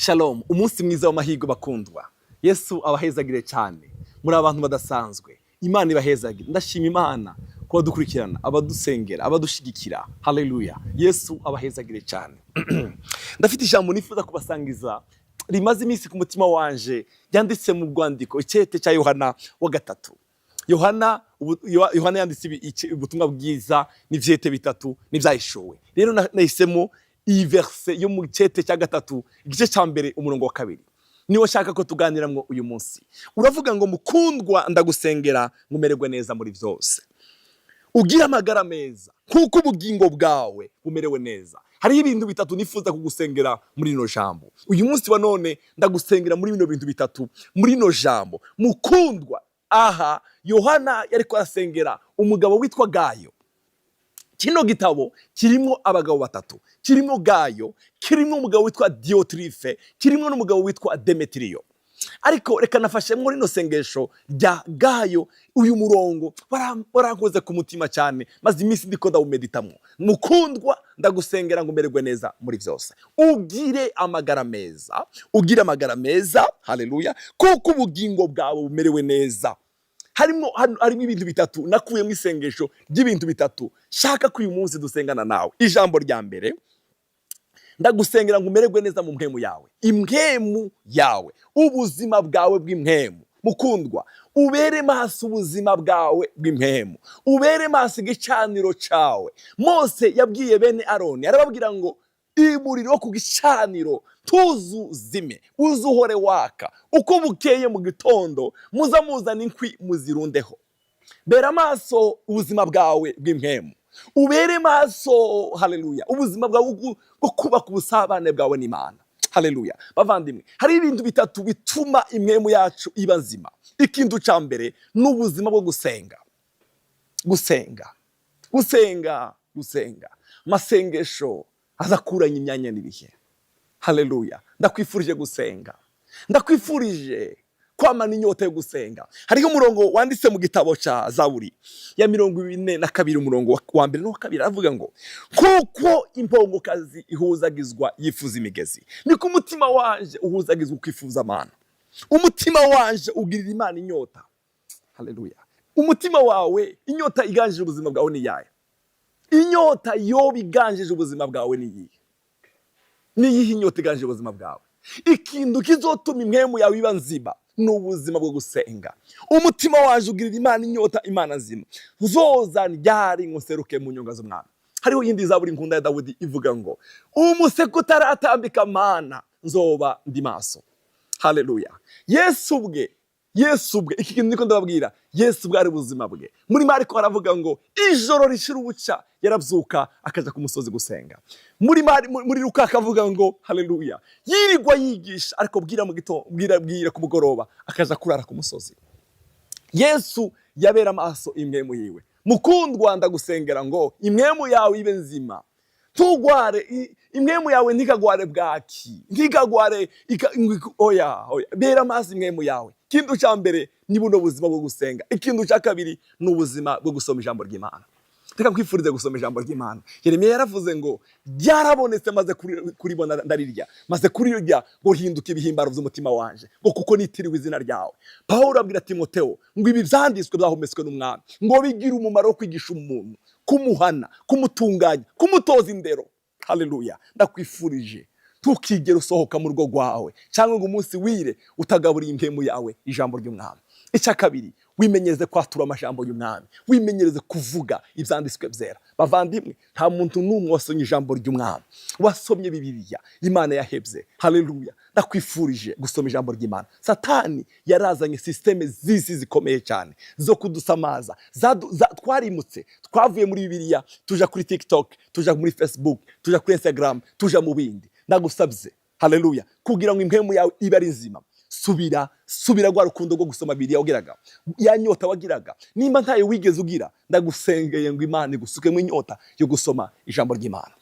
Shalom, umunsi mwiza w'amahirwe bakundwa. Yesu abahezagire cyane. Muri abantu badasanzwe. Imana ibahezagire. Ndashima Imana kuba dukurikirana, abadusengera, abadushigikira. Haleluya. Yesu abahezagire cyane. Ndafite ijambo nifuza kubasangiza rimaze iminsi ku mutima wanje, ryanditse mu rwandiko icete cya Yohana wa gatatu. Yohana Yohana yanditse ubutumwa bwiza n'ivyete bitatu n'ivyahishuwe. Rero nahisemo iyi verse yo mu cete cya gatatu, igice cya mbere, umurongo wa kabiri. Niwo shaka ko tuganiramwo uyu munsi. Uravuga ngo: "Mukundwa, ndagusengera ngo umererwe neza muri vyose, ugira amagara meza nk'uko ubugingo bwawe bumerewe neza." Hariho ibintu bitatu nifuza kugusengera muri rino jambo uyu munsi wa none. Ndagusengera muri bino bintu bitatu muri rino jambo, mukundwa. Aha Yohana yariko arasengera umugabo witwa Gayo. Kino gitabo kirimo abagabo batatu: kirimo Gayo, kirimo umugabo witwa Diotrife, kirimo n'umugabo witwa Demetiriyo. Ariko reka nafashe muri rino sengesho rya Gayo. Uyu murongo warankoze ku mutima cyane, maze iminsi ndiko ndawumeditamwo. Mukundwa, ndagusengera ngo umererwe neza muri byose, ugire amagara meza, ugire amagara meza, haleluya, kuko ubugingo bwawe bumerewe neza. Harimo hano, harimo ibintu bitatu nakuyemo, isengesho ry'ibintu bitatu shaka ko uyu munsi dusengana nawe. Ijambo rya mbere, ndagusengera ngo umererwe neza mu mpwemu yawe, impwemu yawe, ubuzima bwawe bw'impwemu. Mukundwa, ubere maso ubuzima bwawe bw'impwemu, ubere maso igicaniro cawe. Mose yabwiye bene Aroni, arababwira ngo: "Umuriro wo ku gicaniro ntuzuzime, uzuhore waka. Uko bukeye mu gitondo muza muzana inkwi muzirundeho." Bera amaso ubuzima bwawe bw'impwemu, ubere maso, haleluya, ubuzima bwawe bwo kubaka ubusabane bwawe n'Imana. Haleluya. Bavandimwe, hari ibintu bitatu bituma impwemu yacu iba nzima. Ikintu cya mbere ni ubuzima bwo gusenga, gusenga, gusenga, gusenga. Amasengesho azakuranya imyanya n'ibihe. Haleluya. Ndakwifurije gusenga, ndakwifurije kwamana inyota yo gusenga. Hariho umurongo wanditse mu gitabo cya Zaburi ya 42, umurongo wa mbere n'uwa kabiri. Aravuga ngo: "Kuko impongokazi ihuzagizwa yifuza imigezi, niko umutima wanje uhuzagizwa ukifuza Amana. Umutima wanje ugirira Imana inyota." Haleluya. Umutima wawe, inyota iganjije ubuzima bwawe ni iyahe? Inyota yoba iganjije ubuzima bwawe ni iyihe? Ni iyihe inyota iganjije ubuzima bwawe? Ikintu kizotuma impwemu yawe iba nzima ni ubuzima bwo gusenga. "Umutima waje ugirira Imana inyota, Imana nzima. Nzoza ryari ngo nseruke mu nyonga z'umwami?" Hariho iyindi zaburi nkunda ya Dawudi ivuga ngo: "Umuseke utaratambika, Mana, nzoba ndi maso." Haleluya. Yesu ubwe, Yesu ubwe, iki kintu niko ndababwira, Yesu ubwe ari ubuzima bwe. Muri Mariko aravuga ngo ijoro rishira ubuca yarabyuka akaja ku musozi gusenga. Muri Luka akavuga ngo, haleluya, yirirwa yigisha, ariko bwira mu gitondo, bwira bwira ku mugoroba akaja kurara ku musozi. Yesu yabera amaso impwemu yiwe. Mukundwa, ndagusengera ngo impwemu yawe ibe nzima, ntugware, impwemu yawe ntikagware bwaki, ntikagware oya, oya. Bera amaso impwemu yawe. Ikintu cya mbere ni buno buzima bwo gusenga. Ikintu cya kabiri ni ubuzima bwo gusoma ijambo ry'Imana. Reka nkwifurize gusoma ijambo ry'Imana. Yeremiya yaravuze ngo: "Ryarabonetse, maze kuribona ndarirya, maze kurirya ngo hinduka ibihimbaro by'umutima wanje, ngo kuko nitiriwe izina ryawe." Pawulo abwira Timoteo ngo: "Ibi byanditswe byahumetswe n'Umwami, ngo bigire umumaro wo kwigisha umuntu, kumuhana, kumutunganya, kumutoza indero." Haleluya. Ndakwifurije, ntukigere usohoka mu rugo rwawe cyangwa ngo umunsi wire utagaburiye impemu yawe ijambo ry'Umwami. Icya kabiri, wimenyereze kwatura amajambo y'Umwami, wimenyereze kuvuga ibyanditswe byera. Bavandimwe, nta muntu n'umwe wasomye ijambo ry'Umwami, wasomye Bibiliya, Imana yahebye. Haleluya. Ndakwifurije gusoma ijambo ry'Imana. Satani yarazanye système z'isi zikomeye cyane zo kudusamaza. Twarimutse, twavuye muri Bibiliya tuja kuri TikTok, tuja muri Facebook, tuja kuri Instagram, tuja mu bindi. Ndagusabye, haleluya, kugira ngo impemu yawe ibe ari nzima, subira, subira rwa rukundo rwo gusoma Bibiliya wagiraga, ya nyota wagiraga. Nimba ntayo wigeze ugira, ndagusengeye ngo Imana igusukemo inyota yo gusoma ijambo ry'Imana.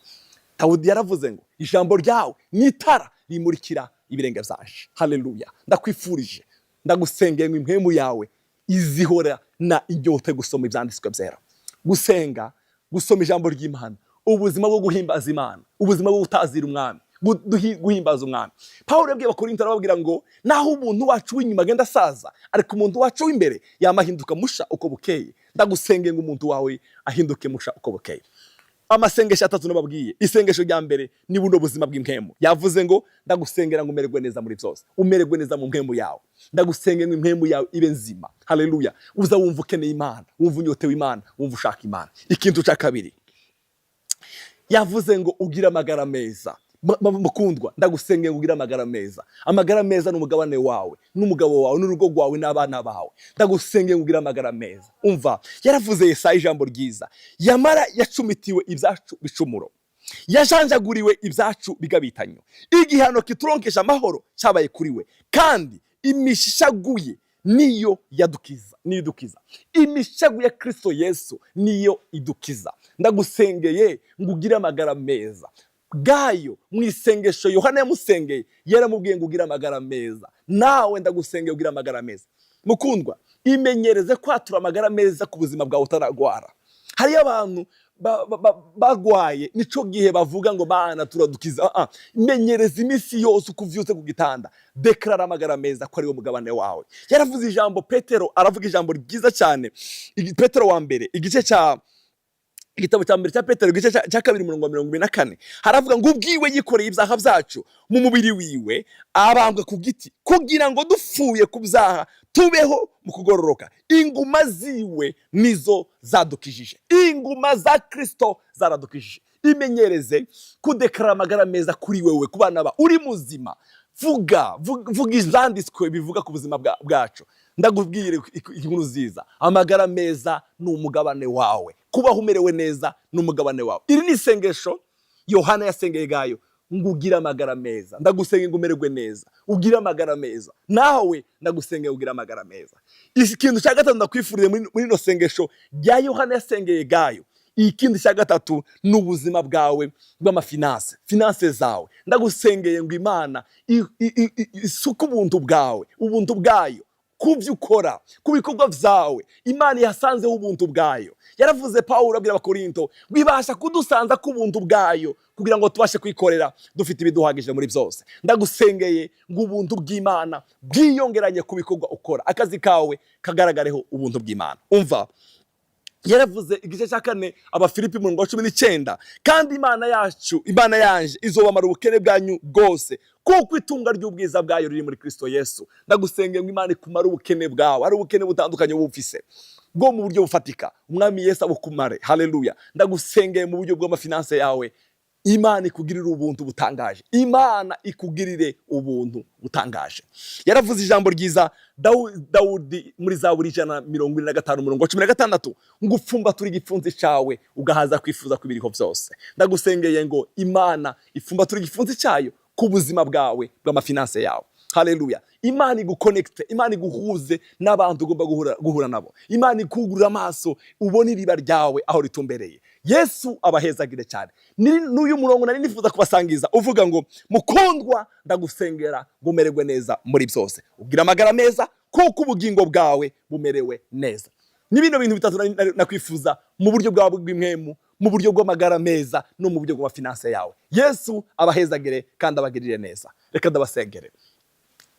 Dawudi yaravuze ngo: "Ijambo ryawe ni itara rimurikira ibirenge byanje." Haleluya. Ndakwifurije, ndagusengeye ngo impemu yawe izihora na inyota yo gusoma ibyanditswe byera, gusenga, gusoma ijambo ry'Imana, ubuzima bwo guhimbaza Imana, ubuzima bwo gutazira Umwami. Guhimbaza umwami. Pawulo yabwiye Abakorinto, arababwira ngo naho umuntu wacu w'inyuma agenda asaza, ariko umuntu wacu w'imbere yamahinduka musha uko bukeye. Ndagusengeye ngo umuntu wawe ahinduke musha uko bukeye. Amasengesho atatu nababwiye. Isengesho rya mbere ni buno buzima bw'impwemu. Yavuze ngo ndagusengera ngo umererwe neza muri byose, umererwe neza mu mpwemu yawe. Ndagusengera ngo impwemu yawe ibe nzima. Haleluya! Uza wumva ukeneye Imana, wumva unyotewe Imana, wumva ushaka Imana. Ikintu cya kabiri yavuze ngo ugire amagara meza. Mukundwa, ndagusengera ngo ugire amagara meza. Amagara meza ni umugabane wawe n'umugabo wawe n'urugo rwawe n'abana bawe. Ndagusengera ngo ugire amagara meza. Umva, yaravuze Yesaya ijambo ryiza: yamara yacumitiwe ibyacu bicumuro, yajanjaguriwe ibyacu bigabitanyo, igihano kituronkesha amahoro cyabaye kuri we, kandi imishaguye niyo yadukiza, niyo idukiza. Imishagu ya Kristo Yesu niyo idukiza. Ndagusengeye ngo ugire amagara meza. Gayo mu isengesho Yohana yamusengeye, yaramubwiye ngo ugire amagara meza. Nawe ndagusengeye ugire amagara meza. Mukundwa, imenyereze kwatura amagara meza ku buzima bwawe utaragwara. Hariyo abantu bagwaye, nico gihe bavuga ngo bana turadukiza. Ah, ah. Menyereza iminsi yose uko uvyutse ku gitanda, declara amagara meza ko ariwo mugabane wawe. Yaravuze ijambo, Petero aravuga ijambo ryiza cyane. Petero wa mbere, igice cya igitabo cya mbere cya Petero, igice cya kabiri, umurongo wa 24, haravuga ngo ubwiwe yikoreye ibyaha byacu mu mubiri wiwe, abambwa ku giti, kugira ngo dupfuye ku byaha tubeho mu kugororoka. Inguma ziwe nizo zadukijije. Inguma za Kristo zaradukijije. Imenyereze kudeclara amagara meza kuri wewe, ku bana ba uri muzima. Vuga, vuga ivyanditswe bivuga ku buzima bwacu. Ndakubwira inkuru nziza: amagara meza ni umugabane wawe, kubaho umerewe neza ni umugabane wawe. Iri ni isengesho Yohana yasengeye Gayo ngo ugire amagara meza. Ndagusengeye ngo umererwe neza, ugire amagara meza. Nawe ndagusengeye ugire amagara meza. Ikintu cya gatatu ndakwifuriye muri rino sengesho rya Yohana yasengeye Gayo, ikindi cya gatatu ni ubuzima bwawe bw'amafinances, finances zawe. Ndagusengeye ngo Imana isuke ubuntu bwawe, ubuntu bwayo ku byo ukora, ku bikorwa byawe. Imana yasanzeho ubuntu bwayo. Yaravuze, Pawulo abwira Abakorinto, bibasha kudusanza ku buntu bwayo kugira ngo tubashe kwikorera dufite ibiduhagije muri byose. Ndagusengeye ngo ubuntu bw'Imana bwiyongeranye ku bikorwa ukora, akazi kawe kagaragareho ubuntu bw'Imana. Umva, yaravuze igice cya kane, Abafilipi, umurongo wa 19: kandi Imana yacu, Imana yanje izobamara ubukene bwanyu bwose, kuko itunga ry'ubwiza bwayo riri muri Kristo Yesu. Ndagusengeye ngo Imana ikumare ubukene bwawe. Ari ubukene butandukanye bufise bwo mu buryo bufatika, Umwami Yesu abukumare. Haleluya! Ndagusengeye mu buryo bw'amafinances yawe, Imana ikugirire ubuntu butangaje, Imana ikugirire ubuntu butangaje. Yaravuze ijambo ryiza Dawudi muri Zaburi 145, umurongo wa 16, ngo upfumbature igipfunsi cyawe ugahaza kwifuza kw'ibiriho byose. Ndagusengeye ngo Imana ipfumbature igipfunsi cyayo ku buzima bwawe bw'amafinances yawe. Haleluya! Imana iguconnecte, Imana iguhuze n'abantu ugomba guhura nabo. Imana ikugurura amaso ubone iriba ryawe aho ritumbereye. Yesu abahezagire cyane. N'uyu murongo nari nifuza kubasangiza uvuga ngo mukundwa, ndagusengera ngo umererwe neza muri byose, ubwire amagara meza kuko ubugingo bwawe bumerewe neza. Ni bino bintu bitatu nakwifuza mu buryo bwawe bw'impwemu, mu buryo bw'amagara meza no mu buryo bw'amafinances yawe. Yesu abahezagire kandi abagirire neza. Reka ndabasengere.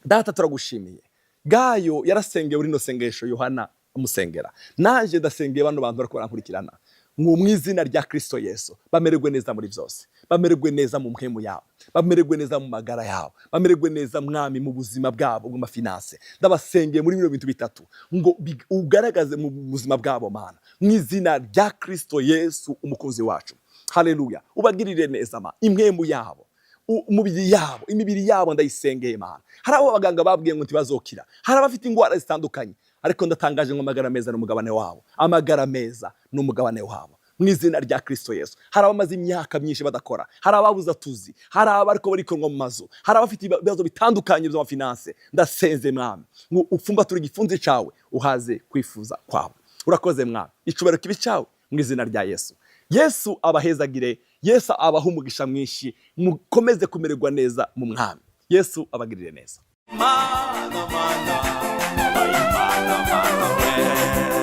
Data, turagushimiye. Gayo yarasengeye rino sengesho Yohana amusengera. Naje ndasengeye bano bantu bariko barankurikirana ngo mu izina rya Kristo Yesu bamererwe neza muri byose, bamererwe neza mu mpwemu yabo, bamererwe neza mu magara yabo, bamererwe neza, Mwami, mu buzima bwabo bw'amafinances. Ndabasengeye muri bino bintu bitatu ngo ugaragaze mu buzima bwabo, Mana, mu izina rya Kristo Yesu umukunzi wacu. Haleluya! Ubagirire neza ma impwemu yabo, umubiri yabo, imibiri yabo ndayisengeye, Mana. Hari abo abaganga babwiye ngo ntibazokira, hari abafite indwara zitandukanye, ariko ndatangaje ngo amagara meza ni umugabane wabo, amagara meza ni umugabane wabo mu izina rya Kristo Yesu. Hari abamaze imyaka myinshi badakora, hari ababuze atuzi, hari abariko barikonwa mu mazu, hari abafite ibibazo bitandukanye by'amafinances. Ndasenze, Mwami, ngo upfumbature igipfunsi cawe uhaze kwifuza kwabo. Urakoze, Mwami, icubahiro kibe cyawe mu izina rya Yesu. Yesu abahezagire, Yesu abaha umugisha mwinshi, mukomeze kumererwa neza mu Mwami. Yesu abagirire neza. Mana, mana, Mana, mana,